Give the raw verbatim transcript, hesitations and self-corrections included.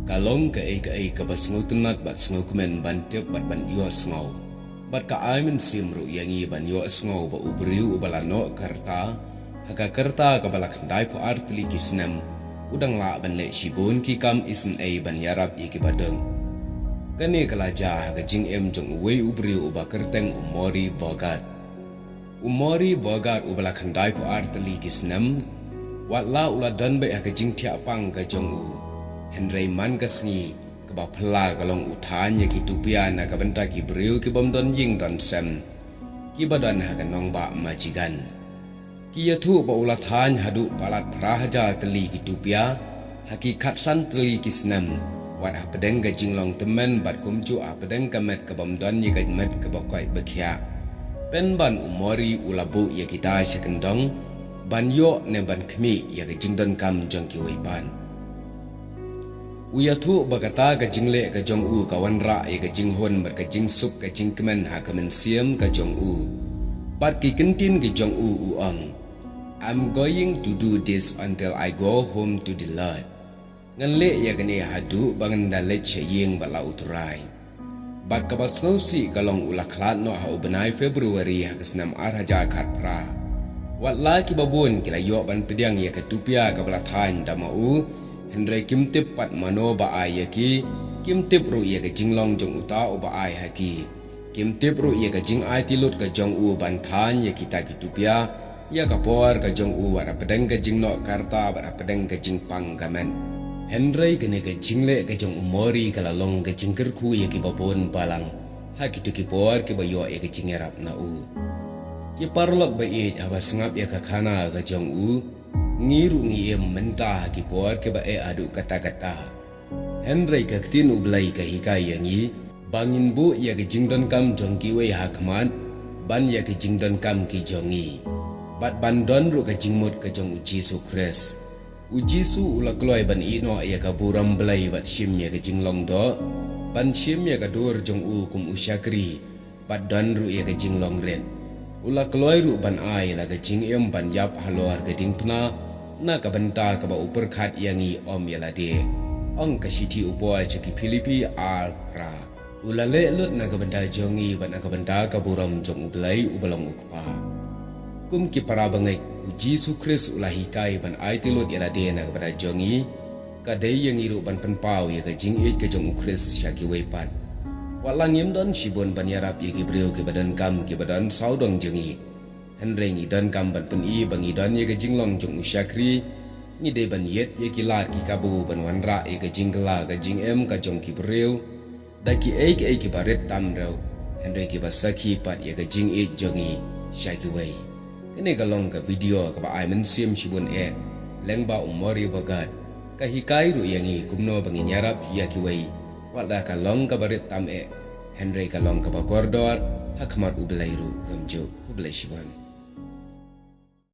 Ka long kaei kaei kaba sngewtynnat bad sngewkmen ban tip bad ban ïohsngew. Bad ka ai mynsiem ruh ïa ngi ban ïohsngew ba u briew uba la noh ka rta ha ka rta kaba la khyndai phew ar tylli ki snem, u dang lah ban leh shibun ki kam isynei ban ïarap ïa kiba duk. Kane ka la jia ha ka jingim jong uwei u briew uba kyrteng u Maury Bogart. U Maury Bogart uba la khyndai phew ar tylli ki snem, wat la u la don beit ha ka jingthiah pang ka jong u, hynrei man ka sngi kaba phylla ka long u thaiñ ïa ki tupia na ka bynta ki briew ki bym don ïing don sem, kiba don ha ka nongbah Michigan. Ki ïathuh ba u la thaiñ haduh palat phra hajar tylli ki tupia ha ki khatsan tylli ki snem, wat hapdeng ka jinglong tymmen bad kumjuh hapdeng ka met ka bym don ïa ka met kaba koit ba khiah. Pynban u Maury u la buh ïa kita sha kyndong ban ïoh ne ban khmih ïa ka jingdonkam jong kiwei pat. U ïathuh ba kata ka jingleh ka jong u ka wanrah ïa ka jinghun bad ka jingsuk ka jingkmen ha ka mynsiem ka jong u. Bad ki kyntien ka jong u u ong, "I'm going to do this until I go home to the Lord." Ngan leh ïa kane haduh ba ngan da leit sha ïing bad la u Trai. Bad kaba sngewsih ka long u la khlad noh ha u bnai February ha ka snem ar hajar khatphra. Wat la kiba bun ki la ïoh ban pdiang ïa ka tupia kaba la thaiñ da ma u, hynrei kim tip pat mano ba ai ïa ki, kim tip ruh ïa ka jinglong jong uta uba ai ha ki. Kim tip ruh ïa ka jingaiti lut ka jong u ban thaiñ ïa kita ki tupia, ïa ka por ka jong u wat hapdeng ka jingnoh ka rta bad hapdeng ka jingpang ka met. Hynrei kane ka jingleh ka jong u Maury ka la long ka jingkyrkhu ïa kiba bun balang ha kito ki por kiba ïoh ïa ka jingïarap na u. Ki paralok ba ïeit, haba sngap ïa ka khana ka jong u, ngi ruh ngi im mynta ha ki por kiba eh haduh katta katta. Hynrei ka ktien U Blei ka hikai ïa ngi ba ngin buh ïa ka jingdonkam jong kiwei ha khmat ban ïa ka jingdonkam ki jong ngi, bad ban don ruh ka jingmut ka jong U Jisu Khrist. U Jisu u la kloi ban ïehnoh ïa ka burom Blei bad shim ïa ka jinglong doh, ban shim ïa ka dur jong u kum u shakri, bad don ruh ïa ka jinglong rit. U la kloi ruh ban ai la ka jingim ban ïap halor ka diengphna na ka bynta kaba u pyrkhat ïa ngi, ym ïa lade, ong ka shithi u Paul sha ki Philippi ar phra. U la leh lut na ka bynta jong ngi bad na ka bynta ka burom jong U Blei uba long U Kpa. Kum ki para bangeit, U Jisu Khrist u la hikai ban aiti lut ïa lade na ka bynta jong ngi. Ka dei ïa ngi ruh ban pynpaw ïa ka jingïeit ka jong U Khrist sha kiwei pat. Wat la ngim don shibun ban ïarap ïa ki briew kiba donkam kiba don sawdong jong ngi, hynrei ngi donkam ban pyni ba ngi don ïa ka jinglong jong u shakri. Ngi dei ban ïeit ïa ki lad ki kabu ban wanrah ïa ka jingkylla ka jingim ka jong ki briew da kiei kiei kiba rit tam ruh, hynrei kiba sakhi pat ïa ka jingïeit jong ngi sha kiwei. Kane ka long ka video kaba ai mynsiem shibun eh lyngba u Maury Bogart. Ka hikai ruh ïa ngi kumno ba ngin ïarap ïa kiwei, wat la ka long kaba rit tam eh, hynrei ka long kaba kordor ha khmat U Blei ruh kumjuh. Khublei shibun.